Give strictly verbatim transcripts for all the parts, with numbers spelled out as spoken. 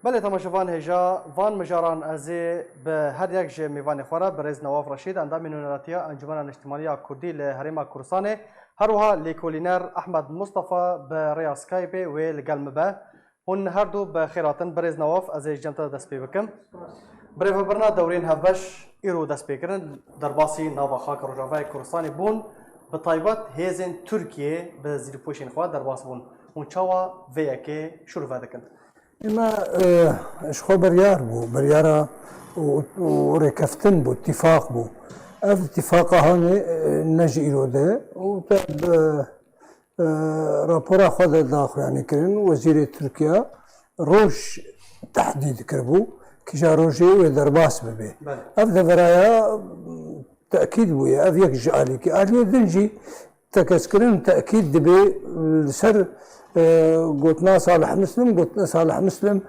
Belê temaşevan hêja van mijaran ez ê bi her yek ji mêvanê xwe re birêz Newaf Reşîd, endamê nûneratiya Encûmena Niştimanî ya Kurdî li Herêma Kurdistanê, her wiha lêkolîner Ehmed Mustafa bi rêya Skypeê wê li gel min be. Hûn her du bi xêr hatin. Birêz Newaf, ez ê ji cem te de dest pê bikim. Birêvebirina dewrên hevbeş îro dest pê kirin, derbasî nava xaka Rojavayê Kurdistanê bûn, bi taybet hêzên Tirkiyê bi zîrpoşên xwe derbas bûn. Hûn çawa vê yekê şûrve dikin? Ema, e, ji xwe biryar bû, biryara û, û rêkeftin bû, tîfaq bû. Ev tîfaqa hanê, e, ne ji îro de û te bi, e, rapora xwe de daxuyanî kirin, wezîrê Tirkiya roj tehdîd kiribû, kîja rojê wê derbas bibe. Belê. Ev deveraya tekîd bûye, ev yek ji alîkî. Aliyê din jî tekezkirin tekîd dibe li ser, e, gotina Salih Muslim, gotina Salih Muslim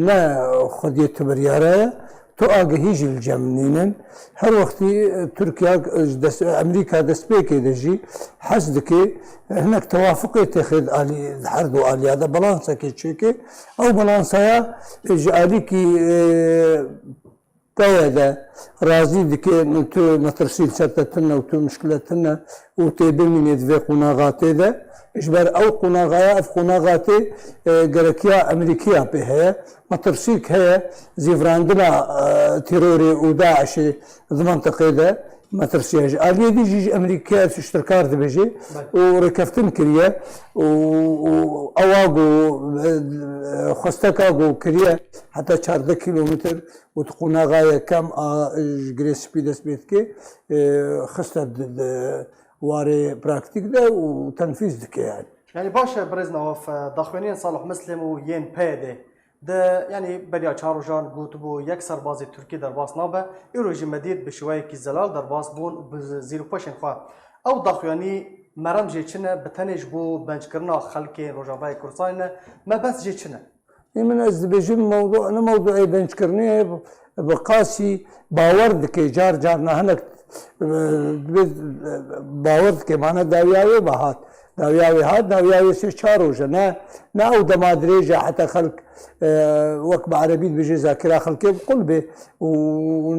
ne xwediyê tu biryara ye, tu agihî jî li cem nînin. Her wextî, e, Tirkiye, e, ji dest, Amerîka destpêkê de jî hez dike, e, hinek tewafuqê têxe di alî, di her du aliya de balansekê çêke. Ew balansaya, e, ji alîkî, e, te ye de razî dike, tu metirsî li ser te tune û tu mişkile tune û tê bimînê di vê qonaxa tê de. Ji ber ew qonaxaya, ev qonaxa tê, e, gerekiya Amerîkiya pê heye. Metirsîk heye, zîvirandina, e, terorê û DAIŞê di mentiqê de metirsiya ji aliyê dî jî ji Amerîkiya îştirkar dibêje û rêkeftin kiriye û, û ewa ku, e, xwesteka ku kiriye heta çardeh kîlometr û di qonaxa yekem a ji Girê Spî dest pê dike, e, xiste di, di warê praktîk de û tenfîz dike yani. Yani baş e, birêz Newaf, e, daxuyaniyên Salih Muslim û yên PYDê di, yani beriya çar rojan gotibû yek serbazê Tirkî derbas nabe, îro jî me dît bi şêweyekî zelal derbas bûn bi zîrpoşên xwe. Ew daxuyanî merem jê çi ne, bi tenê ji bo bencikirina xelkê Rojavayê Kurdistanê ne, mebest jê çi ne? Ê min ez dibêjim mewdu ne mewduê benckirinê ye, bi qasî bawer dike, car car ne hinek, e, dibê, e, bawer dike, mane dawiya wê ve hat. Dawiya wê hat, dawiya wê sê çar roj e. Ne, ne ew dema dirêj e heta xelk, e, wek bi erebî dibêje zakira xelkê bi qul bê û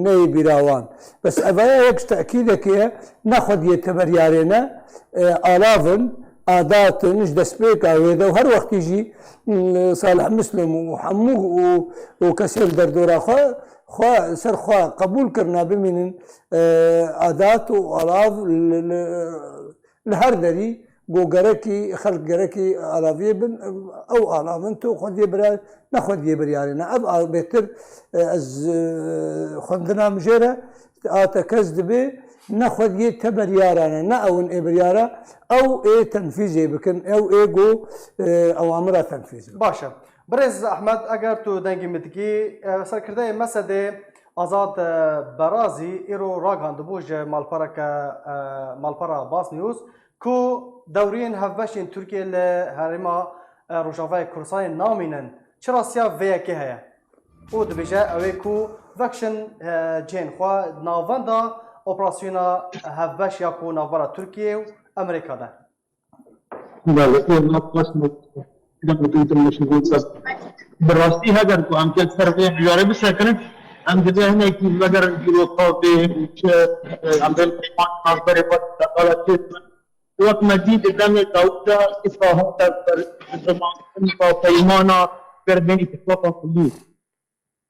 neyê bîra wan. Bes evaya yek ji tekîdekê ye, ne xwediyê teberyarê ne, e, alav in, adat in, ji destpêka wê de û her wextî jî, m, Salih Muslim û hemû û, û kesê li derdora xwe, xwe ser xwe qebûl kirine bimînin, e, adat û alav li, li, li her derî go gerekî, xelk gerekî alaviyê bin, ew alav in, tu xwediyê bira-, ne xwediyê biryarê ne. Ev a-, bêtir, e, ez, e, xwendina min jê re, a te kes dibê, ne xwediyê te biryara ne, ne ew in ê biryara, ew ê tenfîzê bikin, ew ê go, e, ewamira tenfîz bikin. Baş e. Birêz Ehmed, eger tu dengê min digî, e, serkirdeyê mesedê Azad, e, Berazî îro ragihandibû ji malpereke, e, malpera Bas News ku dewriyên hevbeşên Tirkiye li herêma, e, Rojavayê Kurdistanê namînin. Çi rastiya vê yekê heye? Û dibêje ew ê ku vekişin, e, cihên xwe navenda operasyona hevbeş ya ku navbera Tirkiye û Amerîka de. Belê, ê, me baş me, me, me, me, me, me, bi rastî heger ku em dê ser vê mijarê bisekirin, em divê hinekî vegerin dîroka vê û çi, e, em bên peyman navberê xwe de qala çê dikin. Wek me dî di demê dawî de îsrahat ser, ser, ser, ser, peymana kerdên îtifaqa milî.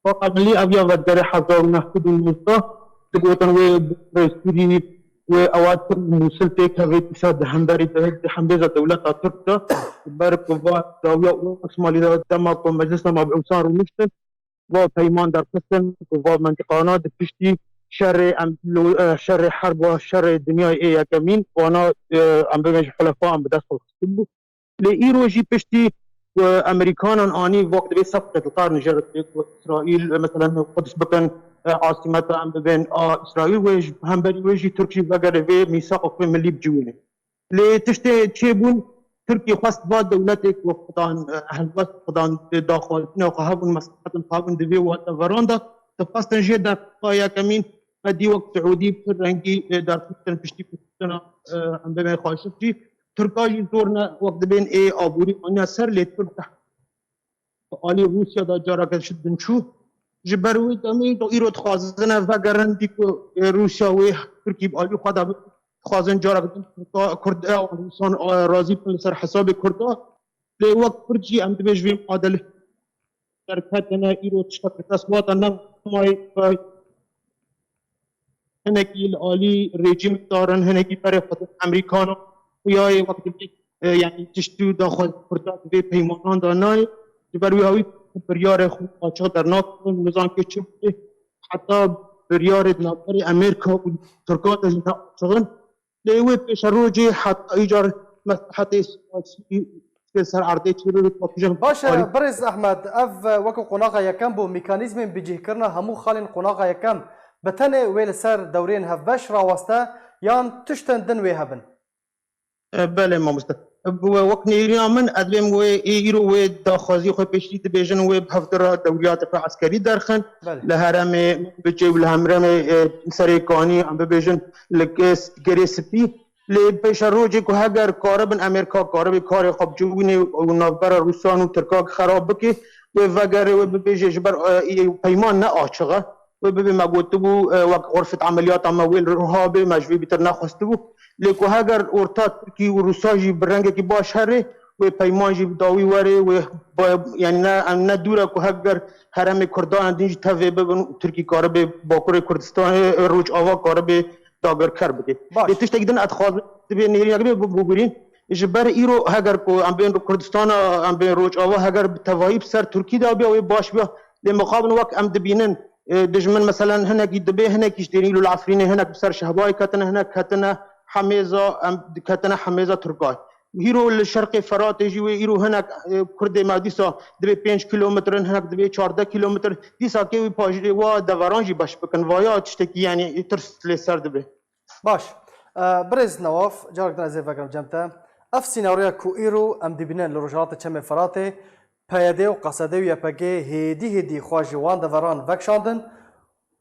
Faqa milî ev ya vedigerê hezar û neh sed û nozde, digotin wê bi Sûrî, wê ewa Tir û Mûsil têkevê dîsa di hemberî de, di hembêza dewleta Tirk de, ber ku va dawiya Osmanlî de dema ku Meclisa Mabê Ewsan rûniştin, va peyman derxistin, ku va mentiqana di piştî şerê em, lo-, e, şerê herba, şerê dinyayê ê yekemîn, wana, e, em bibêjin ji hulefa em bi dest xwe xistibû. Lê îro jî piştî ku Amerîkanan anî wek dibê sefqet li qar nijere dibê ku Îsraîl, e, meselen Quds bikin, e, asîmeta em bibên a Îsraîl wê ji hemberî wê jî Tirk jî vegere vê mîsaqek wê milî biciwîne. Lê tiştê çêbûn, Tirkî xwest va dewletê ku xidan, e, helwest xidan, e, daxwazina xwe hebûn, meslehetin xwe hebûn di vê wateveran de, dixwestin jê derfeta yekemîn, me dî wek Siûdî pir rengî, e, derxistin piştî kuştina, e, em bibên Xaşik jî. Tirka jî zor ne, wek dibên ê aborî aniya ser lê Tirk alî Rûsya de careke ji din çû. Ji ber wê demê de îro dixwazin ev vegerin dî ku, e, Rûsya wê Tirkî bi alî xwe de dixwazin careke din Kurda, Kurd, e, Rûsan, e, razî bin li ser hesabê Kurda. Lê wek Kurd jî em dibêjin vê muadele derketine, îro tiştek li dest wate nemayê. Hinekî li alî rejîmê darin, hinekî berê xwe didin Amerîkana. Xuyayê wek dibê, e, yanî tiştî û daxwaz Kurda di vê peymanan de nayê. Ji ber wî hawî biryarê xwe açiq dernakevin, nizam kê çi bûye. Heta biryarê di navberê Amerîka û Tirkan de jî ne açiq in. Lê wê pêşerojê heta îcar meslehetê siyasî li ser erdê çêbibin, Baş e, parî- Birêz Ehmed, ev, e, wekî qonaxa yekem bû, mekanîzmên bicihkirina hemû xalên qonaxa yekem bi tenê wê li ser dewreyên hevbeş raweste yan tiştên din wê hebin? E, belê mamoste. E, wek nêrîna min, ez dibêm wê ê îro wê daxwazî xwe pêşî dibêjin wê bi hevdira dewriyateke eskerî derxin. Belê. Li herêmê Biçê û li hemremê, e, Serê Kanî, em bibêjin li Gê-, Gerê Spî. Lê pêşerojê ku heger karibin Amerîka karibê karê xwe bicûnê û navbera Rûsan û Tirkan xerab bike, wê vegere, wê bibêje ji ber, e, î peyman ne açiq e. Wê bibê me gotibû, e, wek urfet emeliyata me wê li Ruha bê, me ji vê bîtir nexwestibû. Lê ku heger orta Tirkî û Rûsa jî bi rengekî baş herê, wê peyman jî bi dawî were, wê ba-, yanî ne, em ne dûr e ku heger herêmê Kurdan din jî tevê bibin û Tirkî karibê Bakurê Kurdistanê, e, Rojava karibê dagirker bike. Baş. Lê tiştekî din ez dixwazim divê nêrîneke bê bibûrîn. Ji ber îro heger ku em bên Kurdistana, em bên Rojava heger bi tevayî bi ser Tirkî de biya wê baş biya. Lê mixabin wek em dibînin, e, dijmin meselen hinekî dibê, hinekî ji dêrî li Efrînê, hinek bi ser Şehbayê ketine, hinek ketine hemêza, em diketine hemêza Tirkay. Hîro li şerqê Feratê jî wê îro hinek, e, Kurdê me dîsa dibê pênc kîlometrin, hinek dibê çardeh kîlometr. Dîsa kê wî pajê wa deveran jî beş bikin. Vaya tiştekî, yanî tirs lê ser dibe. Baş. E, Birêz Newaf, carek din ez ê vegerim cem te. Ev sînaryoya ku îro em dibînin li Rojhilatê Çemê Feratê, P Y D û Q S D û Y P G hêdî hêdî xwe ji wan deveran vekişandin,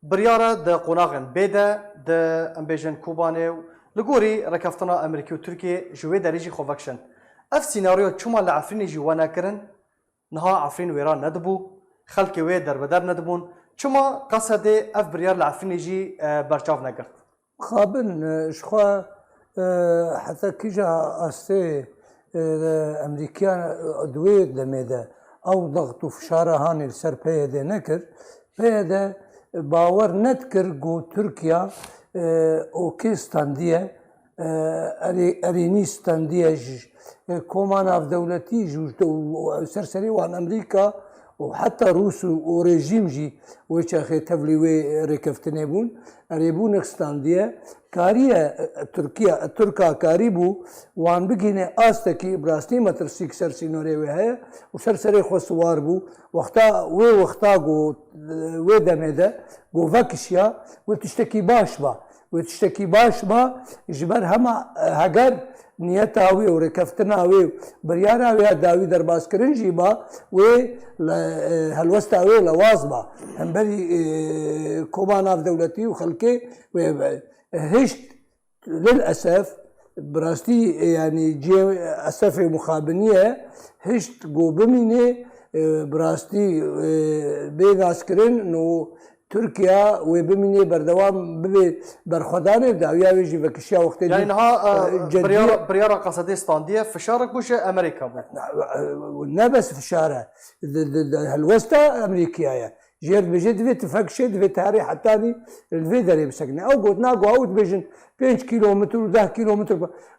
biryar e di qonaxên bê de, di, em bêjin, Kobanê û li gorî rêkeftina Amerîkî û Tirkiyê ji wê derê jî xwe vekişin. Ev sînaryo çima li Efrînê jî we nekirin? Niha Efrîn wêran nedibû, xelkê wê derbeder nedibûn. Çima Q S D ev biryar li Efrînê jî, e, berçav negirt? Mixabin, e, ji xwe, e, heta kîja astê, e, Emerîkiya, e, di wê demê de ew daxt û fişara hanê li ser P Y D nekir. P Y D bawer nedikir ku Tirkiya, e, okê standiye, e, erê-, erênî standiye ji, e, koma navdewletî ji, û ser serê wan Amerîka û heta Rûs û, û rejîm jî wê çaxê tevlî wê rêkeftinê bûn. Erê bû nexstandiye. Kariye, e, Tirkiye, e, Tirka karî bû wan bigihîne astekî bi rastî metirsîk ser sînorê wê heye û ser serê xwe siwar bû. Wexta, wê wexta ku, e, wê demê de ku vekişiya, wê tiştekî baş ba. Wê tiştekî baş ba, ji ber hema, e, heger niyeta wê û rêkeftina wê û biryara wê ya dawî derbazkirin jî ba, wê le, e, helwesta wê lewaz ba. Hemberî, e, koma navdewletî û xelkê wê be. Hişt, lil esef, bi rastî, e, yanî cihê esefê mixabinî ye, hişt ku bimîne, e, bi rastî, e, bê naskirin û Tirkiye wê bimîne berdewam bibe berxwedanê, dawiya wê jî vekişiya wextê Yanî din, niha, e, e, cedî biryara, biryara Q S D standiye, fişarek bû ji Amerîka bû. Ne bes fişar e. Di, di, di helwesta Amerîkiya ye. Jê re dibêje divê tifek şê, divê tarê hetanî li vê derê bisekine. Ew gotina ku ew dibêjin pênc kîlometr û deh kîlometr,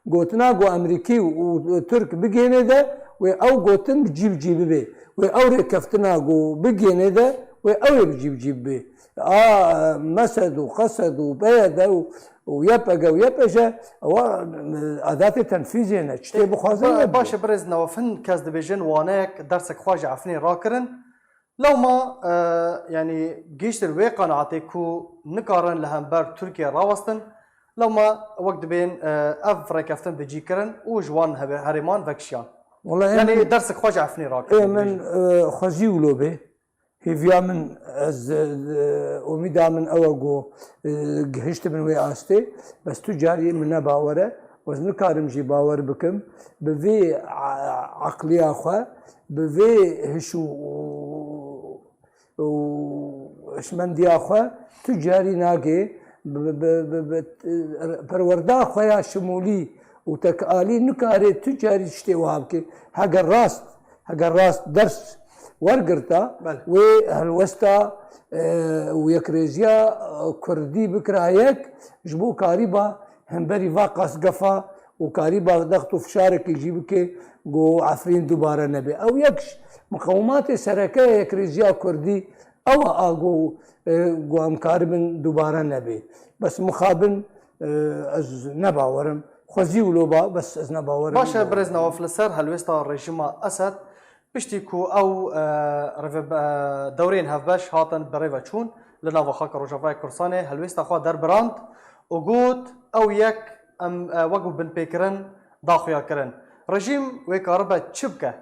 gotina ku Amerîkî û Tirk bigêne de, wê ew gotin bi cî bi cî bibe. Wê ew rêkeftina ku bigêne de, wê ew ê bi cî bi cî bibe. A, Mesed û Qesed û P Y D û, û Y P G û Y P J, ewa, e, adatê tenfîzê ne. Çi tê bixwazin Ba-, ne baş e, bû. Birêz Newaf, hin kes dibêjin waneyek dersek xwe ji Efrînê rakirin. Lewma, e, yanî gihîştin wê qenaetê ku nikarin li hember Tirkiye rawestin. Lewma wek dibên, e, ev rêkeftin bi cî kirin û ji wan hebe-, herêman vekişiyan. Wela ê Yanî min, dersek xwe ji Efrînê rakirin, ê min, dibêjin. E, xwezî wilo bê. Hêviya min, ez, e, umîda min ew e ku, e, gihiştibin wê astê, bes tu carî min ne bawer e. Ez nikarim jî bawer bikim, bi vê a-, aqliya xwe, bi vê hiş û, û hişmendiya xwe tu carî nagê, bi, bi, bi, bi, bi, perwerda xwe ya şimûlî û tekalî nikare tu carî tiştê wiha bike. Heger rast, heger rast ders wergirta, Belê. wê helwesta, e, û yekrêziya, e, kurdî bikira yek, ji bo karîba hemberî va qasgefa û karîba dext û fişarekî jî bike ku Efrîn dubare nebe. Ew yek ji miqewimatê sereke ye yekrêziya kurdî, ew e a ku, e, ku em karibin dubare nebe. Bes mixabin, e, ez nebawerim. Xwezî wilo ba, bes ez nebawerim. Baş e, birêz Newaf, li ser helwêsta rejîma Esed, piştî ku ew, e, rêve-, e, dewrên hevbeş hatin bi rê ve çûn, li nava xaka Rojavayê Kurdistanê helwêsta xwe derbirand û got, ew yek em, e, wek ku binpêkirin da xuya kirin. Rejîm wê karibe çi bike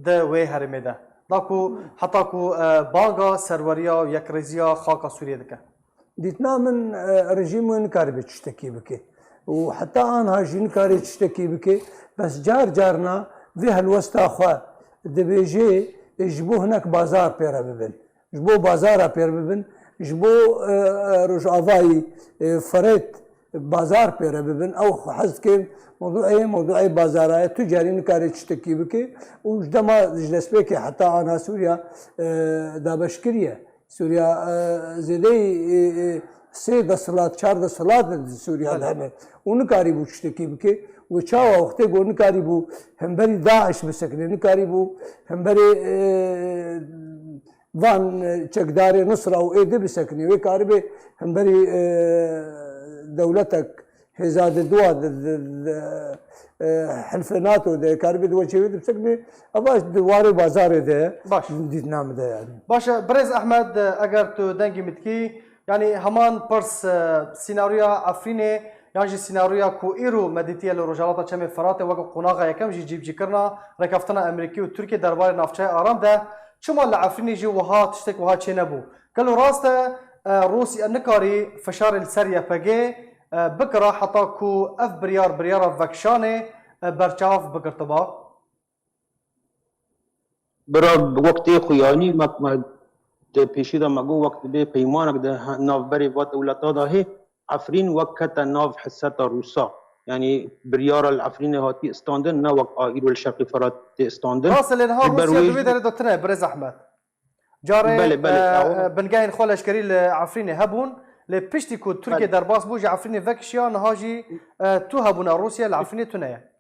di wê herêmê de? Da ku, heta ku, e, banga serweriya û yekrêziya xaka Sûriyê dike? Dîtina min, e, rejîm wê nikaribe tiştekî bike. Û heta anha jî nikare tiştekî bike. Bes car carna vê helwesta xwe dibêje, e, ji bo hinek bazar pê re bibin. Ji bo bazara pê re bibin. Ji bo, e, e, Rojavayî, e, Firat bazar pê re bibin. Ew hez dikin mewduê, mewduê bazara ye. Tu carî nikare tiştekî bike. Û ji dema ji destpêkê heta ana Sûriya, e, dabeş kiriye. Sûriya, e, zêdeyî, e, e, sê desthilat, çar desthilat di Sûriya de Belê. hene. Û nikarîbû tiştekî bike. Û çawa wextê ku nikarîbû hemberî DAIŞ bisekine, nikarîbû hemberî, e, van, e, çekdarê Nusra û êdî bisekine. Wê karibê hemberî, e, dewletek hêza di dua di, di, di, e, hilfê NATO de, karibê di weçê wê de bisekine, eva di warê bazarê de Baş. dîtina min de yani. Baş e, birêz Ehmed, eger tu dengê min dikî, yani heman pirs, e, sînaryoya Efrînê, yan jî sînaryoya ku îro me dîtiye li Rojhilata Çemê Firatê weke qonaxa yekem jî cîbicîkirina rêkeftina Amerîkî û Tirkiyê derbarê navçeya Aram de, çima li Efrînê jî wiha tiştek wiha çênebû? Gelo rast e, e, Rûsya nikarî fişarê li ser Y P G, e, bikira heta ku ev biryar, biryara vekişanê, e, berçav bigirtiba? Bira, wek tê xuyanî, me, me di pêşî de me got, wek dibê peymanek di he-, navberê va dewleta de hê, Efrîn wek kete nav hiseta Rûsa. Yanî biryara li Efrînê hatî istandin, ne wek a îro li Şerqê Firat tê istandin. Rast e, lê niha Ji ber Rûsya wê di wê jî derê de tune, birêz Ehmed. Carê, Belê, belê, e, ew e, bingehên xwe leşkerî li Efrînê hebûn, lê piştî ku Tirkiye Belê. derbas bû, ji Efrînê vekişiya, niha jî, e, tu hebûne, Rûsya li Efrînê tune ye.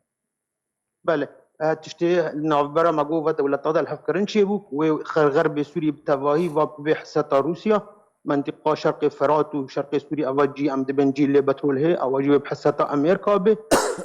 Belê. E, tiştê navbera me got ve dewleta de li hevkirin çêbû, wê xer-, xerbê Sûriyê bi tevahî va bibê hiseta Rûsya, mentiqa Şerqê Firat û Şerqê Sûriyê, eva cî em dibên cî lê betrol hê, ewa jî wê bi hiseta Amerîka bê.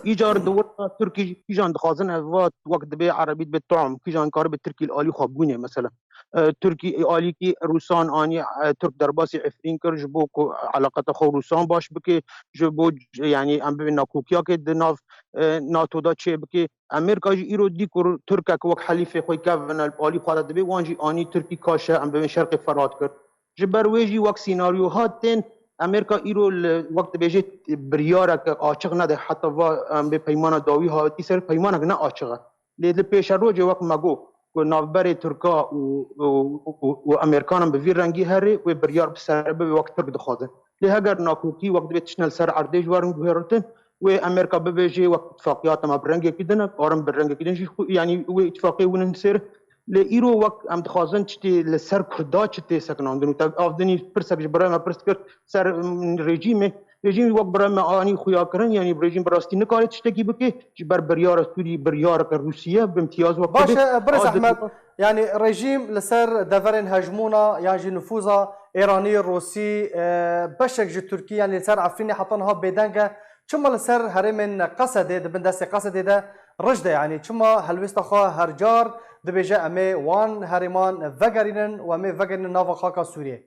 Îcar di wir de Tirkî jî kîjan dixwazin ev va wek dibê Erebî dibê tom, kîjan karibe Tirkî li alî xwe bûnê mesela. E, Tirkî alîkî Rûsan anî, e, Tirk derbasî Efrîn kir ji bo ku eleqeta xwe Rûsan baş bike, ji bo c-, yanî em bibê nakokiyakê di nav, e, NATO de çê bike. Amerîka jî îro dî ku Tirkek wek helîfê xwe kevine li alî xwe de dibê, wan jî anî Tirkî kaşe em bibên Şerqê Ferat kir. Ji ber wê jî wek sînaryoha tên Amerîka îro li wek dibêje biryareke açiq nede, heta va em bê peymana dawî hatî ser peymanek ne açiq e. Lê li pêşerojê wek me got ku navberê Tirka û, û, û, û Amerîkanan bi vî rengî herê, wê biryar bi ser bibe wek Tirk dixwazin. Lê heger nakokî wek dibê tiştine li ser erdê ji werin guhêritin, wê Amerîka bibêje wek îtifaqiyata me bi rengekî din e, karin bi rengekî din jî xwe, yanî wê îtifaqê winin sêr. Lê îro wek em dixwazin tiştê li ser Kurda çi tê sekinandin û te avdinî pirsek ji birayê me pirs kir ser, mm, rejîmê. Rejîmî wek birayê me anî xuya kirin, yanî rejîm bi rastî nikare tiştekî bike, ji ber biryara Sûrî, biryareke Rûsî ye, bi îmtiyaz wek Baş e, birêz Ehmed, yanî rejîm li ser deverên hejmûna yan jî nifûza Êranî, Rûsî, e, beşek ji Tirkî, yanî li ser Efrînê heta niha bêdeng e. Çima li ser herêmên Qesedê, di bin destê Qesedê de rij de, yanî çima helwêsta xwe her car dibêje, em ê wan herêman vegerînin û em ê vegerînin nava xaka Sûriyê?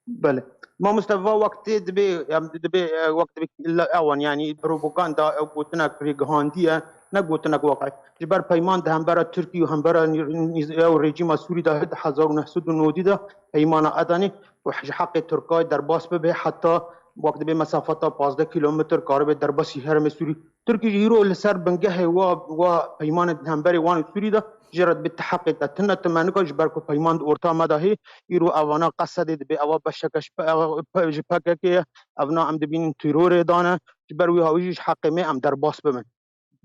Belê. Mamoste, va wek tê dibê, em dibê, e, wek dibê la-, ewan, yanî propaganda, ew gotinek rêgihandiye, ne gotinek waqî. Ji ber peyman di hembera Tirkî û hembera nî-, nîz-, ew rejîma Sûrî de di hezar û neh sed û nodî de peymana Edenê û ji heqê Tirkayê derbas bibe heta Wek dibê mesafeta pazdeh kîlometr karibe derbasî herêmê Sûrî. Tirkî jî îro li ser bingehê wa, wa peymanê di hemberê wan û Sûrî de jê re dibê ti heqê te tune, tu me nika ji ber ku peyman di orta me de hê, îro evana Qesedê dibê, eva beşeke ji pe-, pe-, ji P K K ye, evna em dibînin tîrorê dane, ji ber wî hawî jî ji heqê me em derbas bibin.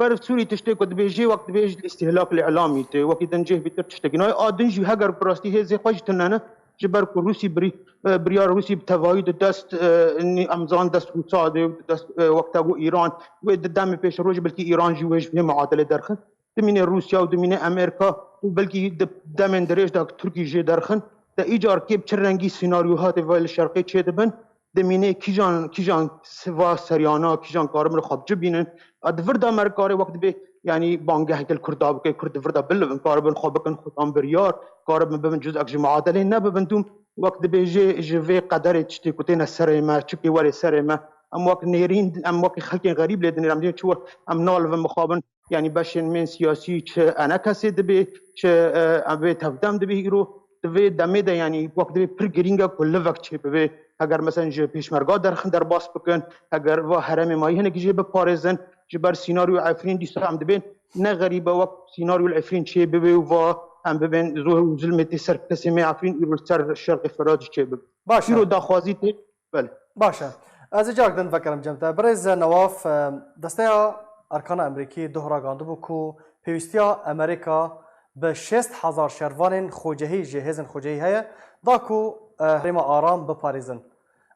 Ber Sûrî tiştê ku dibêjê, wek dibêj îstihlak li îlamî tê, wekî din cih bîtir tiştekî nayê. A din jî heger bi rastî hêzê xwe jî tune ne, ji ber ku Rûsî birî-, e, biryar Rûsî bi tevahî di dest, e, nî-, em zan dest Rûsa dê û di dest, e, wek te got Îran, wê di demê pêş roj belkî Îran jî wê ji vê muadilê derxin. Dimîne Rûsya û dimîne Amerîka û belkî di demên dirêj de Tirkî jê derxin. Te îcar kê bi çi rengî sînaryohatê ve li şerqê çêdibin? Dimînê kîjan, kîjan siva seriyana, kîjan karibin xwe bi ci bînin. A di vir de me re karê wek dibê, yanî bangehek li Kurda bike, Kurd di vir de bilibin, karibin xwe bikin xudan biryar, karibin bibin cuzek ji muadelê, nebibin dûm, wek dibê jê ji vê qederê tiştê ku têne serê me, çikê werê serê me, em wek nêrîn, em wekî xelkên xerîb lê dinêrin, em dîn çi we, em nalivin mixabin, yanî beşên mên siyasî çi enekesê dibê, çi, e, em vê tevdem dibê îro, di vê demê de, yanî wek dibê pir girîng e ku livek çêbibe. Heger mesela ji pêşmerga derxin derbas bikin, heger va herêmê mayî hinekî jê biparêzin, ji ber sînaryo Efrîn dîsa em dibên ne xerîb e wek sînaryo li Efrîn çêbibe û va em bibên zor û zilmê tê ser kesê me Efrîn îro li ser Şerqê Firat jî çêbibe. Baş e. Îro daxwazî tê. Belê. Baş e. Ez ê carek din vekerim cem te. Birêz Newaf, e, Desteya Erkana Amerîkî duh ragandibû ku pêwîstiya Amerîka bi şêst hezar şervanên xwecehî ji hêzên xwecehî heye, da ku, e, herêma Aram biparêzin.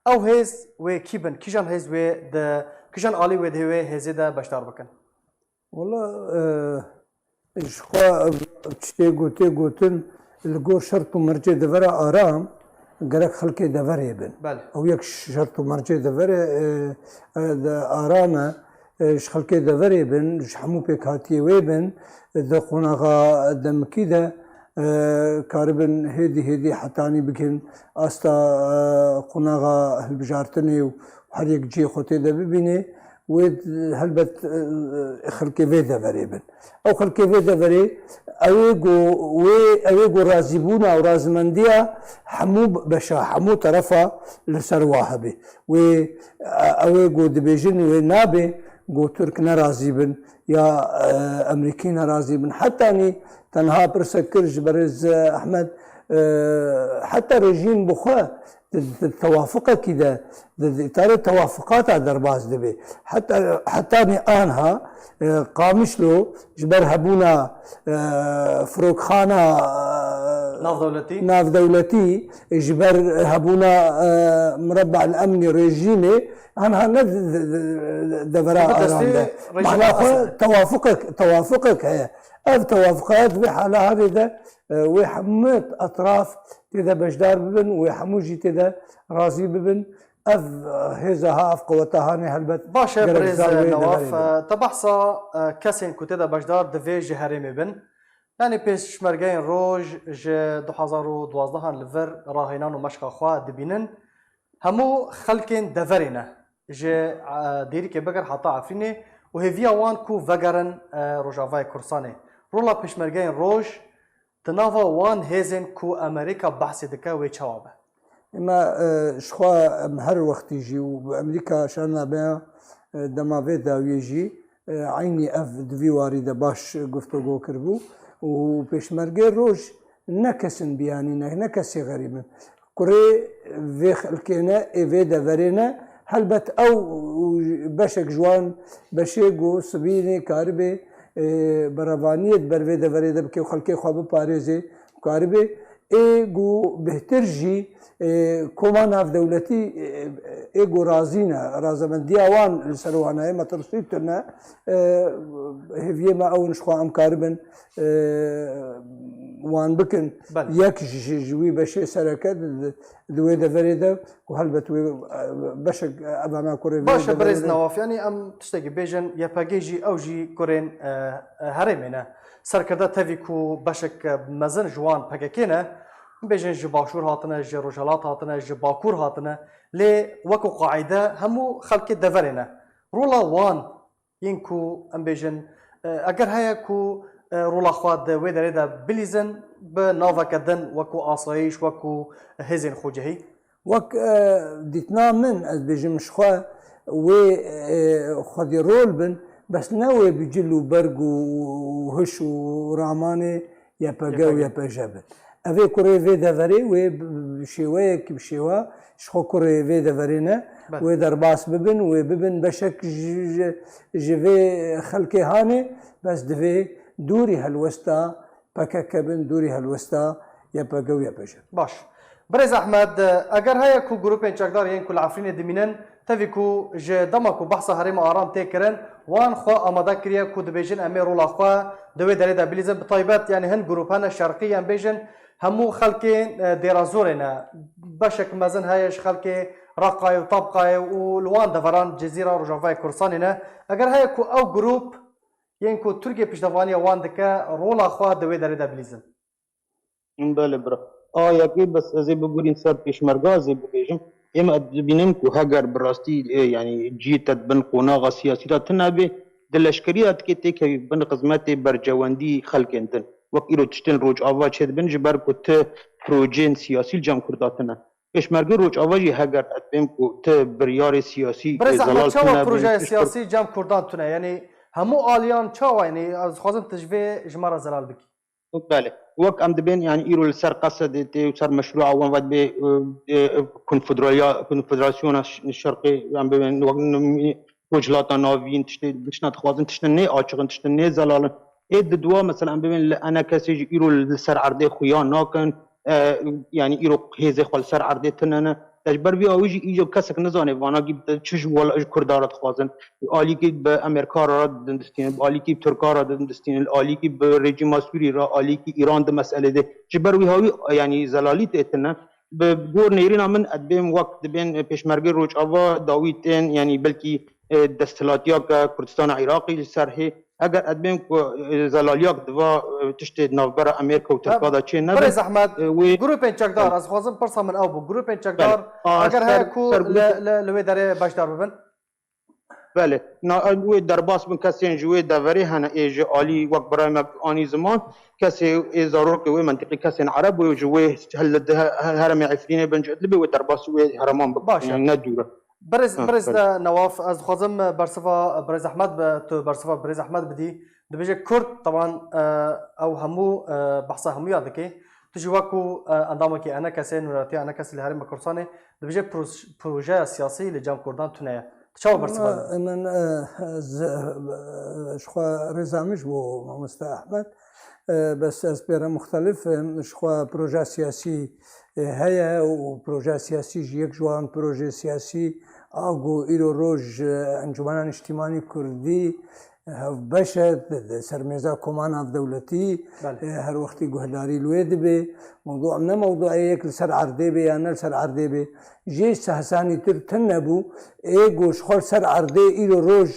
Ew hêz wê kî bin? Kîjan hêz wê di, kîjan alî wê di wê hêzê de beşdar bikin? Wela, e, ji xwe tiştê gotê gotin, li gor şert û mercê devera Aram gerek xelkê deverê bin. Belê. Ew yek şert û mercê deverê, e, e, de Aram e, e, ji xelkê deverê bin, ji hemû pêkhatiyê wê bin, di qonaxa demikî de, e, karibin hêdî hêdî hetanî bikin asta, e, qonaxa hilbijartinê û her yek cihê xwe tê de bibîne. Wê d-, helbet, e, xelkê vê deverê bin. Ew xelkê vê deverê, ew ê ku, wê, ew ê ku razîbûna û razimendiya hemû beşa, hemû terefa li ser wa hebe. Wê, e, ew ê ku dibêjin wê nabe ku Tirk nerazî bin ya, e, Emerîkî nerazî bin. Hetanî tenha pirsek kir ji berêz, e, Ehmed, e, heta rejîm bi xwe di, di tewafuqekî de, di, di îtarê tewafuqata derbas dibe. Heta, hetanî anha, e, Qamişlo ji ber hebûna, e, firokxana, e, Navdewletî. Navdewletî, e, ji ber hebûna, e, Mireba el Emnî rejîmê, anha ne di, di, di, di, devera Aran de. Mana xwe tewafuqek, tewafuqek heye. Ev tewafuqat vê hala herê de, e, wê hemû etraf tê de beşdar bibin, wê hemû jî tê de razî bibin. Ev, e, hêza ha, ev qeweta hanê helbet Baş e, gerek birêz zar wê Newaf, deverê de. E, te behsa, e, kesên ku tê de beşdar divê ji herêmê bin. Yanî pêşmergeyên roj ji du hezar û duwazdeh an li vir rahênan û meşqa xwe dibînin. Hemû xelkên deverê ne. Ji, e, Dêrikê biger heta Efrînê û hêviya wan ku vegerin, e, Rojavayê Kurdistanê. Rola pêşmergeyên roj Di nava wan hêzên ku Amerîka behsê dike wê çawa be? Ema, e, ji xwe em her wextî jî û bi Amerîka şana me ya, e, dema vê dawiyê jî, e, eynî ev di vî warî de baş guftûgo kiribû û pêşmergê roj ne kes in biyanî ne, ne kesê xerîb in. Kurê vê xelkê ne, ê vê deverê ne. Helbet ew û beşek ji wan beşê ku sibînê karibê, e, berevaniyê di ber vê deverê de bike û xelkê xwe biparêzê û karibê, ê ku bêhtir jî, e, koma navdewletî, e, ê ku razî ne, razemendiya wan li ser wan heye, metirsî tune, e, hêviyê me ew in ji xwe em karibin, e, wan bikin. Belê. Yek ji, ji wî beşê sereke di, di, di wê deverê de ku helbet wê, e, beşek, e, evana kurê vê Baş e, deverê birêz de. Newaf, yanî em tiştekî bêjin, Y P G jî ew jî kurên, e, e, herêmê ne. Serkirde tevî ku beşek, e, mezin ji wan P K K ne, bêjin ji başûr hatine, ji rojhelat hatine, ji bakur hatine, lê wekî qaîde hemû xelkê deverê ne. Rola wan Yên ku em bêjin, e, eger heye ku, e, rola xwe di wê derê de bilîzin, bi naveke din wekû asayîş, wekû hêzên xwecihî? Wek, e, dîtina min, ez bêjim, ji xwe wê, e, xwedî rol bin, bes ne wê bi cil û berg û, û hiş û ramanê Y P G û Y P G. Y P G bin. Ev ê kurê vê deverê wê bi, bi şêweyek, bi şêwa ji xwe kurê vê deverê ne, Belê. Wê derbas bibin, wê bibin beşek ji, ji, ji vê xelkê hanê, bes divê dûrî helwesta P K K bin, dûrî helwesta Y P G û Y P G. Baş. Birêz Ehmed, eger heye ku grûpên çekdar yên ku li Efrînê dimînin, tevî ku ji dema ku behsa herêma Aram tê kirin, wan xwe amade kiriye ku dibêjin em ê rola xwe di wê derê de bilîzin, bi taybet, yanî hin grûp hene şerqî, em bêjin hemû xelkê, e, Dêra Zorê ne. Beşek mezin heye ji xelkê Reqayê û Tabqayê û li wan deveran Cizîra Rojavayê Kurdistanê ne. Eger heye ku ew grûp yên ku Tirkiye piştevaniya wan dike, rola xwe di wê derê de bilîzin. Belê bira. A yekê bes ez ê bigurîm ser pêşmerga ez ê bibêjim. Êm ez dibînim ku heger bi rastî, e, yanî cî te di bin qonaxa siyasî de tune bê, di leşkeriya dikê têkevî bin xizmetê bercewendî xelkên din. Wek îro tiştên Rojava çêdibin ji ber ku ti projeyên siyasî li cem Kurda tune. Pêşmergê Rojava jî heger ez bêm ku ti biryarê siyasî, Birêz e, Ehmed, zelal çawa tune bû, projeya pişt siyasî cem Kurdan tune? Yanî hemû aliyan çawa? Yanî ez dixwazim tu ji vê ji me re zelal bikî. Belê. Wek em dibên, yanî îro li ser Qesedê tê û ser meşrûa wan ve dibê, e, e, konfederaliya-, konfederasyona ş-, şerqê, em bibên wek n-, Rojhilata Navîn, tiştê, tiştine dixwazin, tiştine nê açiq in, tiştine nê zelal in. Ê di dua, mesela, em bibên li Enekesê jî îro li ser erdê xuya nakin, e, yanî îro hêzê xwe li ser erdê tune ne. Te ji ber vî awî jî îco kesek nizane vana gî bi çi ji wela-, ji Kurda re dixwazin. Alîkî bi Amerîka re didin distînin, bi alîkî bi Tirka re didin distînin, alîkî bi rejîma Sûrî re, alîkî Îran di meselê de. Ji ber wî hawî, yanî zelalî tê tune. Bi gor nêrîna min, ez dibêm wek dibên pêşmergê Rojava dawî tên, yanî belkî, e, desthilatiyake Kurdistana Iraqî li ser hê. Eger ez dibêm ku, e, zelaliyak diva, e, tiştê di navbera Amerîka û Tirka de çê nebin, Birêz Ehmed, e, wê grûpên çekdar, Belê. Ez dixwazim pirsa min ew bû. Grûpên çekdar, Belê. A, eger ser, heye ku ser li, grûpê li, li wê derê beşdar bibin. Belê. Na, wê derbas bin kesên ji wê deverê hene, ê ji alî wek birayê me anî ziman, kesê ê zarokê wê mentiqî kesên Ereb wê ji wê hel li di he-, he-, heremê Efrînê bin ji Idlibê wê derbas wê hereman bikin. Baş e. Yani ne dûr e. Birêz, Ha, birêz belê. De Newaf, ez dixwazim bersiva birêz Ehmed bi, tu bersiva birêz Ehmed bidî. Dibêje Kurd, teban, e, ew hemû, e, behsa hemû ya dike. Tu jî wekû, e, endamekî Enekesê, nûneratiya Enekesê li Herêma Kurdistanê, dibêje pros-, projeya siyasî li cem Kurdan tune ye. Tu çawa bersiva didî? Wala, min, e, ez, e, ji xwe rêza min ji bo mamoste Ehmed. E, bes ez pê re muxtelif im. Ji xwe proje siyasî, e, heye û proje siyasî jî yek ji wan proje siyasî a ku îro roj, e, Encûmena Niştîmanî Kurdî hevbeş e, di, di ser mêza koma navdewletî, Belê. E, her wextî guhdarî li wê dibe. Mewdû em ne mewdûyê yek li ser erdê be ya ne li ser erdê be. Jê se hesanîtir tune bû, ê ku ji xwe li ser erdê îro roj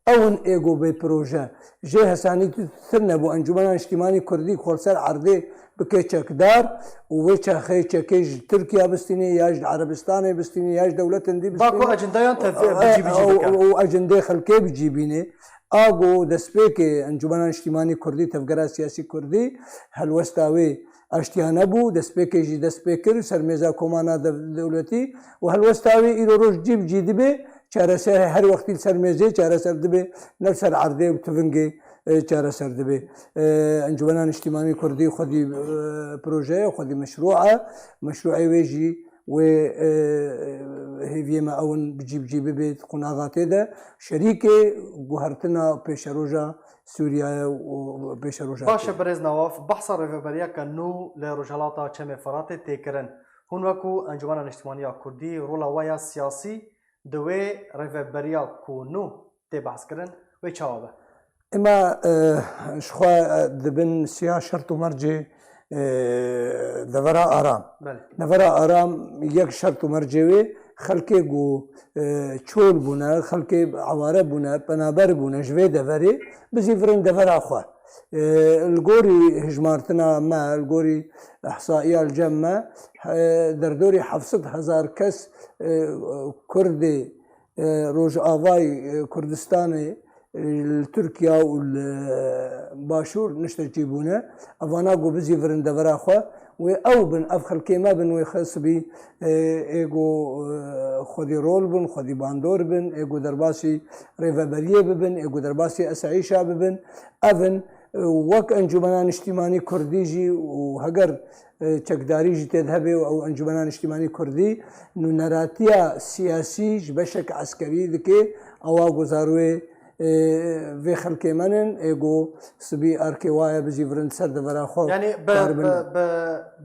ew in ê ku bê proje. Jê hesanîtir nebû Encûmena Niştîmanî Kurdî xwe li ser erdê bike çekdar û wê çaxê çekê ji Tirkiye bistînê ya ji Erebistanê bistînê ya ji dewletên dî bistînê. Ba ku ecendeyan tev-, bi cî bi cî bike. Û, û ecendê xelkê bi cî bînê. A ku destpêkê Encûmena Niştîmanî Kurdî, Tevgera Siyasî Kurdî, helwesta wê aştiya nebû, destpêkê jî dest pê kir, ser mêza komana dev-, dewletî û helwesta wê îro roj cî bi cî dibe, çareser her wextî li ser mêzê çareser dibe, ne li ser erdê û tivingê, e, çareser dibe. E, Encûmena Niştîmanî Kurdî xwedî, e, proje ye, xwedî meşrû e, meşrûê wê jî wê, e, hêviyê me ew in bi cî bi cî bibe, di qonaxa tê de şerîkê guhertina pêşeroja Sûriye û pêşeroja Baş e, Tirkiye. Birêz Newaf, behsa rêveberiyeke nû li Rojhilata Çemê Firatê tê kirin. Hûn wekû Encûmena Niştimanî ya Kurdî rola we ya siyasî di wê rêveberiya ku nû tê behs kirin, wê çawa be? Ema, e, ji xwe, e, dibin siya şert û mercê, e, devera aram. Belê. Devera aram yek şert û mercê wê xelkê ku, e, çol bûne, xelkê eware bûne, penaber bûne ji vê deverê bizîvirin devera xwe. E, li gorî hijmartina me, li gorî ihsaiya li cem me, e, derdorî heft sed hezar kes, e, Kurdê e, Rojavayê, e, Kurdistanê, e, li Tirkiye û li Başûr niştecî bûne. Evana ku bizîvirin devera xwe wê ew bin, ev xelkê me bin, wê xesibî, e, ê ku, e, xwedî rol bin, xwedî bandor bin, ê ku derbasî rêveberiyê bibin, ê ku derbasî esayîşa bibin. Ev in, e, wek Encûmena Niştîmanî Kurdî jî û heger, e, çekdarî jî tê de hebe û ew Encûmena Niştîmanî Kurdî nûneratiya siyasî ji beşek eskerî dike, ewa ku zarwê, e, vê xelkê me nin, ê ku sibî arkê waye bizîvirin ser devera xwe Yani bi, karibin. bi, bi,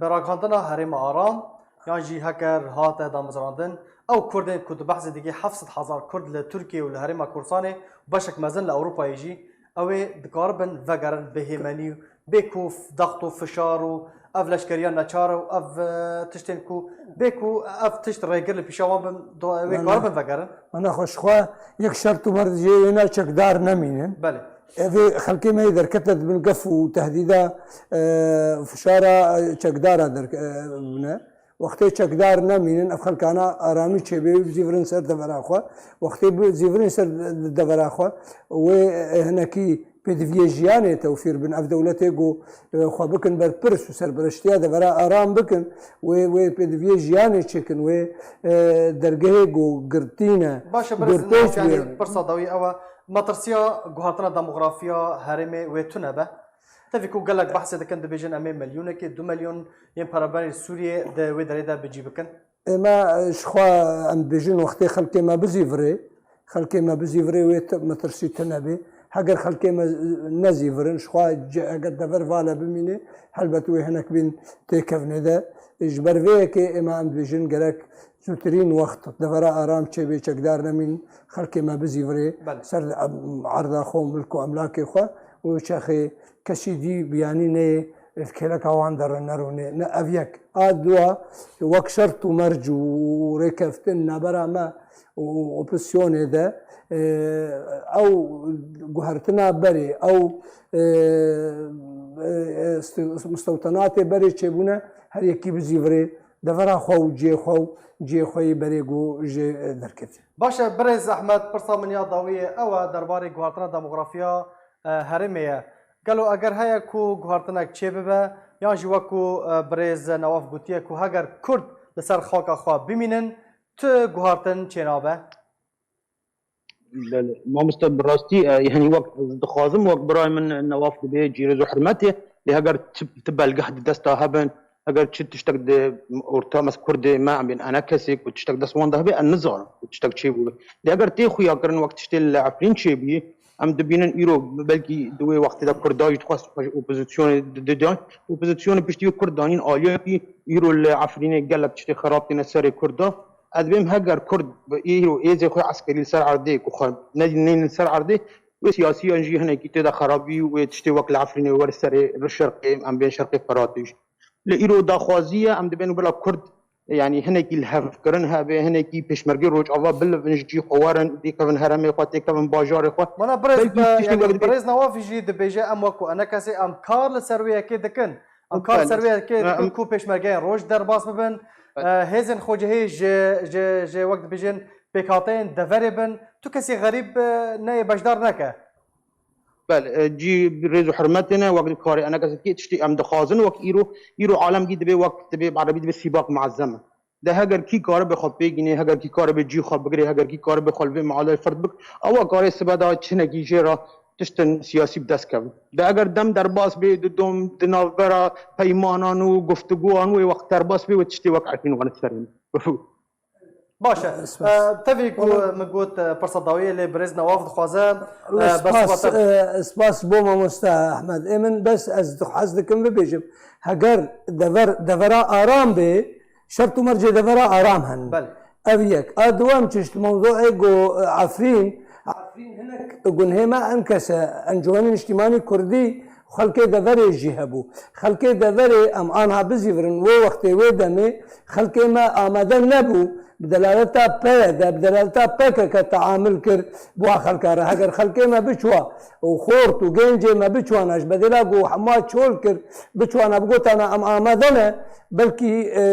bi ragihandina herêma Aram, yan jî heker hate damezrandin, ew Kurdên ku tu behsê dikî heft sed hezar Kurd li Tirkiye û li herêma Kurdistanê û beşek mezin li Ewropayê jî, ew ê dikaribin vegerin bêhêmenî û bê ku f-, dext û fişar û ev leşkeriya neçar û ev, e, tiştên ku bê ku ev tişt rêgir li pîşa wan bin, do-, wê Wala. karibin vegerin. Mana xwe ji xwe yek şert û mercê wêna çekdar nemînin. Belê. Evê xelkê me yê derkete di bin gef û tehdîda, e, fişara, e, çekdara derke-, e, bûne. Wextê çekdar nemînin, ev xelkana aramî çêbê, bizîvirin ser devera xwe. Wextê bizîvirin ser devera xwe, wê, e, hinekî pêdiviyê jiyanê tewfîr bin. Ev dewletê ku, e, xwe bikin berpirs û serperiştiya devera aram bikin, wê, wê pêdiviyê jiyanê çêkin, wê, e, dergehê ku girtî ne, Baş e, birêz gurpêç Newaf, yanî wê. pirsa dawî ew e, metirsiya guhertina demografiya herêmê wê tune be? Tevî ku gelek behsê dikin, dibêjin em ê milyonekê, du milyon yên pereberên Sûriyê di wê derê de bi cî bikin. Ême, e, ji xwe em dibêjin wextê xelkê me bizîvirê, xelkê me bizîvirê wê ti-, metirsî tune bê. Heger xelkê me, e, nezîvirin, ji xwe ce-, heger dever vale bimîne, helbet wê hinek bîn têkevnê de. Ji ber vê yekê ême em dibêjin gerek zûtirîn wext devera aram çêbê, çekdar nemîn, xelkê me bizîvirê Belê. ser, em, erda xwe û milk û emlakê xwe û çaxê kesî dî biyanî neyê, li kêleka wan de re nerûnê, ne ev yek. A dua, wek şert û merc û rêkeftin nabera me û opozisyonê de, e, ew guhertina berê, ew, e, e, st-, mistewtenatê berê çêbûne, her yekî bizîvirê devera xwe û cihê xwe û cihê xwe yê berê ku jê derket. Baş e, birêz Ehmed, pirsa min ya dawiyê ew e derbarê guhertina demografiya, e, herêmê ye. Gelo eger heye ku guhertinek çêbibe, yan jî wek ku, e, birêz Newaf gotiye ku heger Kurd li ser xaka xwe bimînin, tu guhertin çênabe? Belê. Mamoste, bi rastî, e, yanî wek ez dixwazim, wek birayê min Newaf dibê cîrêz û hurmetê, lê heger ti, ti belgeh di desta hebin, heger çi tiştek di orta mes Kurdê me, em bên ene kesê ku tiştek dest wan de hebe, em nizanin ku tiştek çê bûbe. Lê heger tê xuya kirin wek tiştê li Efrîn çêbûyî, em dibînin îro belkî di wê wextê de Kurda jî dixwest xwe ji opozisyonê di, di, di, opozisyonê piştî wê Kurd danîn aliyekî, îro li Efrînê gelek tiştê xerab têne serê Kurda. Ez dibêm heger Kurd bi îro êzê xwe eskerî li ser erdê ku xwe ne-, neynin li ser erdê, wê siyasiyan jî hinekî tê de xerabî û wê tiştê wek li Efrînê were serê li şerqê, em bên şerqê Firatê jî. Li îro daxwazî ye, em dibên bila Kurd, yanî hinekî lihevkirin hebe, hinekî pêşmergê Rojava bilivin ji cî xwe werin, têkevin herêmê xwe, têkevin bajarê xwe. Mana birêz, Belkî e, tiştê yanî wek dibê. birêz Newafî jî dibêje em wek ku enekesê em kar li ser wê yekê dikin. Em kar li ser wê yekê Em dikin ku pêşmergeyên roj derbas bibin, Belê. e, hêzên xwecihî ji, ji, ji wek dibêjin pêkhateyên deverê bin. Tu kesî xerîb, e, neyê beşdar neke. Belê, e, cî rêz û hurmetê ne, wek karê enekesê tiştê em dixwazin, wek îro, îro alem gî dibê wek dibê bi erebî dibê sîbak muezzem e. De heger kî karibe xwe pêgînê, heger kî karibe cî xwe bigirê, heger kî karibe xwe li vê mealê ferd bik, ewa karê sibe de çinekî jê re tiştin siyasî bi dest kevin. De eger dem derbas bê di dom, di navbera peymanan û guftiguan wê wext derbas bê, wê tiştê wek Efrîn wan serê min. Baş e. Spas. E, tevî ku Wala- min got, e, pirsa dawiyê lê birêz Newaf dixwaze, e, Spas, bersiva te. e, spas bo mamoste Ehmed. Ê min bes ez dix-, hez dikim bibêjim. Heger dever, devera aram bê, şert û mercê devera aram henin. Belê. Ev yek. A duwem çişt mewzuê ku, e, Efrîn, Efrîn hinek gunhê me em kese, Encûmenê Niştîmanî Kurdî, xelkê deverê jî hebû. Xelkê deverê em anha bizîvirin, wê wextê, wê demê xelkê me amade nebû, bi delaleta P Y D, bi delaleta P K K teamul kir, bi wa xelka re. Heger xelkê me biçwa û xort û gencê me biçwana ji bedêla ku hema çol kir, biçwana bigotana em amade ne, belkî, e,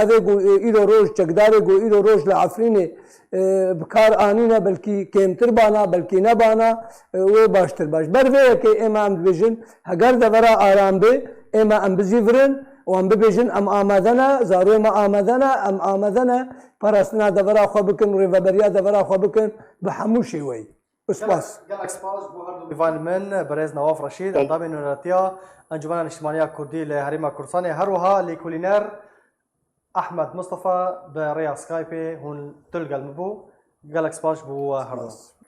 ev ê ku, e, îro roj, çekdarê ku îro roj li Efrînê, e, bi kar anîne, belkî kêmtir bana, belkî nebana, e, wê baştir baş. Ber vê yekê ême em dibêjin, heger devera aram bê, ême em bizîvirin, Wan bibêjin, em amade ne, zaroyê me amade ne, em amade ne parastina devera xwe bikin, rêveberiya devera xwe bikin bi hemû şêweyî. Spas. Gelek spas bo her du mêvanên min, birêz Newaf Reşîd, endamê nûneratiya Encûmena Niştimaniya Kurdî li Herêma Kurdistanê, her wiha lêkolîner Ahmed Mustafa bi rêya Skypeê hûn tu li gel min bû. Gelek spas ji bo we her du. Spas.